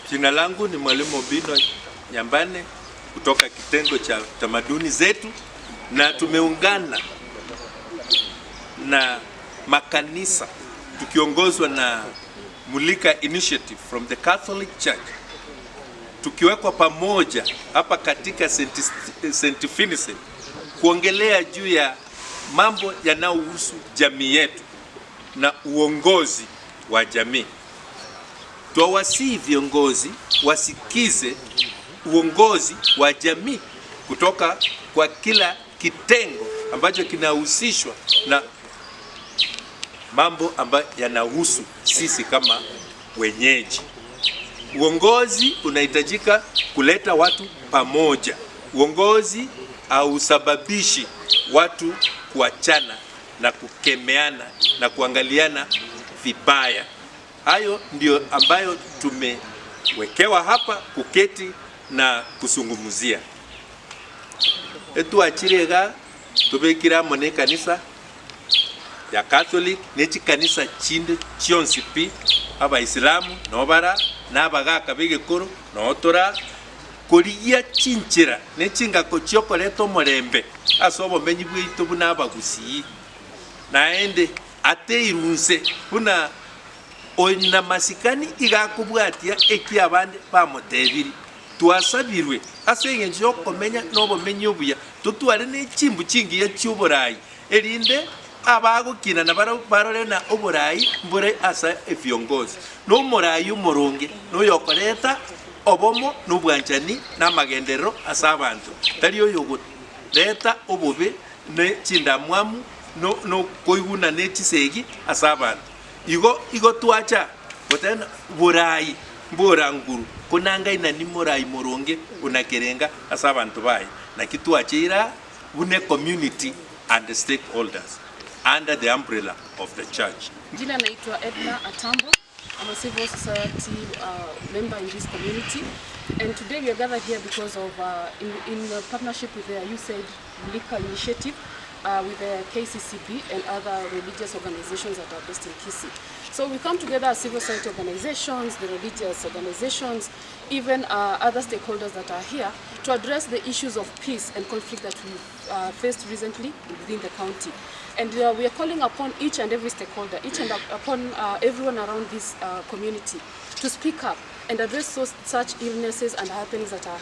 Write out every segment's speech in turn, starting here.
Jina langu ni Mwalimu Obino Nyambane kutoka kitengo cha tamaduni zetu, na tumeungana na makanisa tukiongozwa na Mulika Initiative from the Catholic Church, tukiwekwa pamoja hapa katika St. Vincent kuongelea juu ya mambo yanayohusu jamii yetu na uongozi wa jamii. Twawasihi viongozi wasikize uongozi wa jamii kutoka kwa kila kitengo ambacho kinahusishwa na mambo ambayo yanahusu sisi kama wenyeji. Uongozi unahitajika kuleta watu pamoja. Uongozi hausababishi watu kuachana na kukemeana na kuangaliana vibaya. Hayo ndio ambayo tumewekewa hapa kuketi na kuzungumzia. Etwachirega tubekire amo ne kanisa ya Catholic ne chikanisa chinde chionsi pi, Abaisilamu nobara na abagaka begekoro notora korigia chinchera ne chingako chiokoreta omorembe ase obomenyi bwaito buna abagusii. Naende ateirunse buna ona masikani igakobwatia eki abande bamotebiri. Twasabirwe ase eng'encho yokomenya na obomenyi obuya, totware ne chimbu chingiya chioborai, erinde abagokina na barore na oborai mbore ase ebiongozi. Na omorai omoronge noyokoreta obomo na obwanchani na amagenderero ase abanto, tari oyokoreta obobe ne chindamwamu no nokoiguna ne chisegi ase abanto. Igo igo twacha gotena borai mbora nguru konangaina ni morai moronge onakerenga ase abanto baye. Naki twacheira bune community and the stakeholders under the umbrella of the church. Jina naitwa Edna Atambo. I'm a civil society member in this community. And today we are gathered here because of, in partnership with the USAID Mulika Initiative, with the KCCB and other religious organizations that are based in Kisii. So we come together as civil society organizations, the religious organizations, even other stakeholders that are here to address the issues of peace and conflict that we've faced recently within the county. And we are calling upon each and every stakeholder, each and upon everyone around this community to speak up and address such illnesses and happenings that are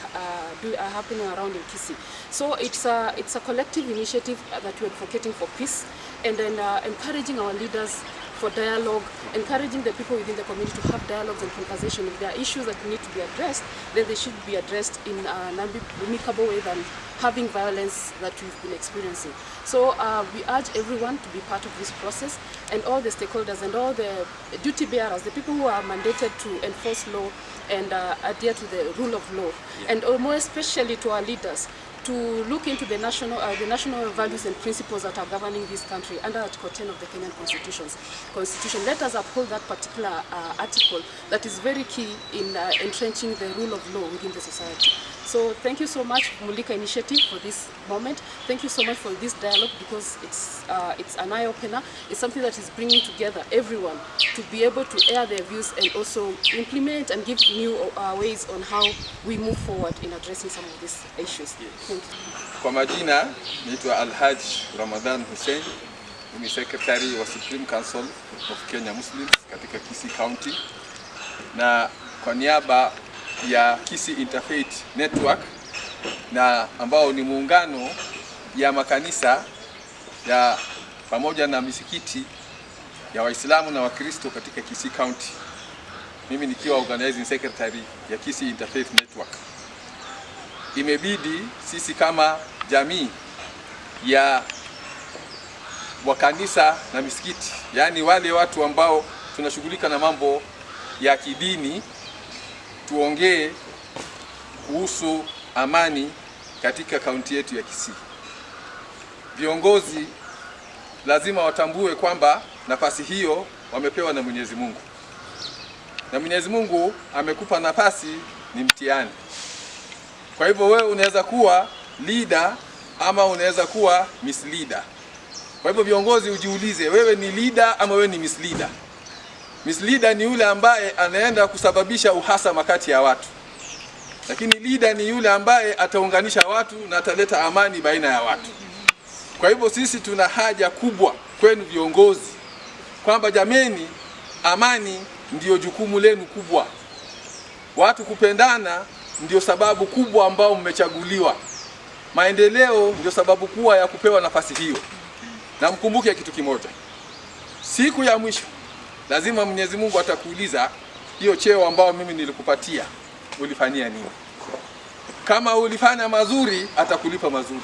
happening around in Kisii. So it's a collective initiative that we're advocating for peace and then encouraging our leaders for dialogue, encouraging the people within the community to have dialogues and conversation. If there are issues that need to be addressed, then they should be addressed in an amicable way than having violence that we've been experiencing. So we urge everyone to be part of this process, and all the stakeholders and all the duty bearers, the people who are mandated to enforce law and adhere to the rule of law, and more especially to our leaders, to look into the national values and principles that are governing this country under Article 10 of the Kenyan Constitution. Let us uphold that particular article that is very key in entrenching the rule of law within the society. So thank you so much, Mulika Initiative, for this moment. Thank you so much for this dialogue, because it's an eye-opener. It's something that is bringing together everyone to be able to air their views and also implement and give new ways on how we move forward in addressing some of these issues. Thank you. Kwa majina naitwa Alhaj Ramadhan Hussein, ni secretary wa Supreme Council of Kenya Muslims katika Kisii County, na kwa niaba ya Kisii Interfaith Network, na ambao ni muungano ya makanisa ya pamoja na misikiti ya Waislamu na Wakristo katika Kisii County, mimi nikiwa organizing secretary ya Kisii Interfaith Network, imebidi sisi kama jamii ya wakanisa na misikiti, yaani wale watu ambao tunashughulika na mambo ya kidini, tuongee kuhusu amani katika kaunti yetu ya Kisii. Viongozi lazima watambue kwamba nafasi hiyo wamepewa na Mwenyezi Mungu, na Mwenyezi Mungu amekupa nafasi ni mtihani. Kwa hivyo wewe unaweza kuwa leader ama unaweza kuwa misleader. Kwa hivyo viongozi, ujiulize, wewe ni leader ama wewe ni misleader? Misleader ni yule ambaye anaenda kusababisha uhasama kati ya watu, lakini leader ni yule ambaye ataunganisha watu na ataleta amani baina ya watu. Kwa hivyo sisi tuna haja kubwa kwenu viongozi, kwamba jameni, amani ndiyo jukumu lenu kubwa. Watu kupendana ndio sababu kubwa ambao mmechaguliwa. Maendeleo ndio sababu kubwa ya kupewa nafasi hiyo. Na mkumbuke kitu kimoja, siku ya mwisho lazima Mwenyezi Mungu atakuuliza hiyo cheo ambao mimi nilikupatia ulifanyia nini? Kama ulifanya mazuri, atakulipa mazuri,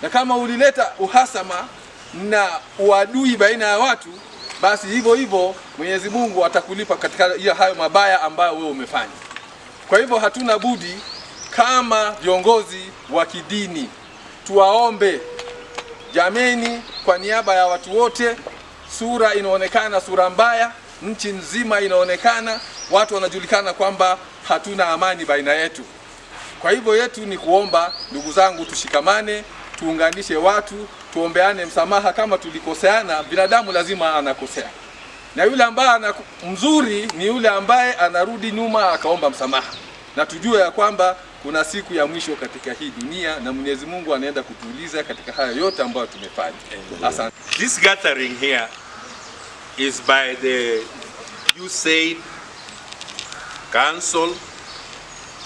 na kama ulileta uhasama na uadui baina ya watu, basi hivyo hivyo Mwenyezi Mungu atakulipa katika hiyo hayo mabaya ambayo wewe umefanya. Kwa hivyo hatuna budi kama viongozi wa kidini tuwaombe jameni, kwa niaba ya watu wote, sura inaonekana sura mbaya, nchi nzima inaonekana, watu wanajulikana kwamba hatuna amani baina yetu. Kwa hivyo yetu ni kuomba, ndugu zangu, tushikamane, tuunganishe watu, tuombeane msamaha kama tulikoseana. Binadamu lazima anakosea, na yule ambaye ana mzuri ni yule ambaye anarudi nyuma akaomba msamaha, na tujue ya kwamba kuna siku ya mwisho katika hii dunia na Mwenyezi Mungu anaenda kutuuliza katika haya yote ambayo tumefanya. Asante. This gathering here is by the USAID Council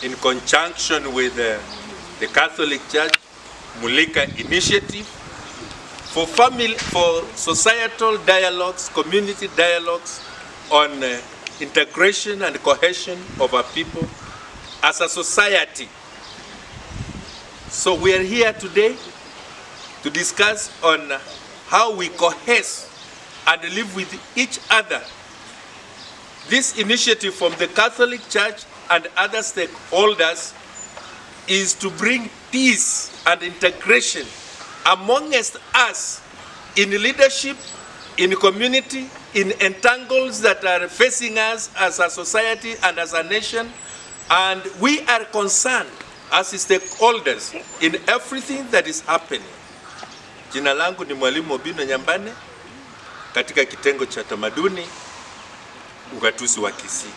in conjunction with the Catholic Church Mulika Initiative for family, for societal dialogues, community dialogues on integration and cohesion of our people as a society. So we are here today to discuss on how we cohese and live with each other. This initiative from the Catholic Church and other stakeholders is to bring peace and integration amongst us in leadership, in community, in entangles that are facing us as a society and as a nation. And we are concerned as stakeholders in everything that is happening. Jina langu ni Mwalimu Obino Nyambane katika kitengo cha tamaduni, ugatuzi wa Kisii.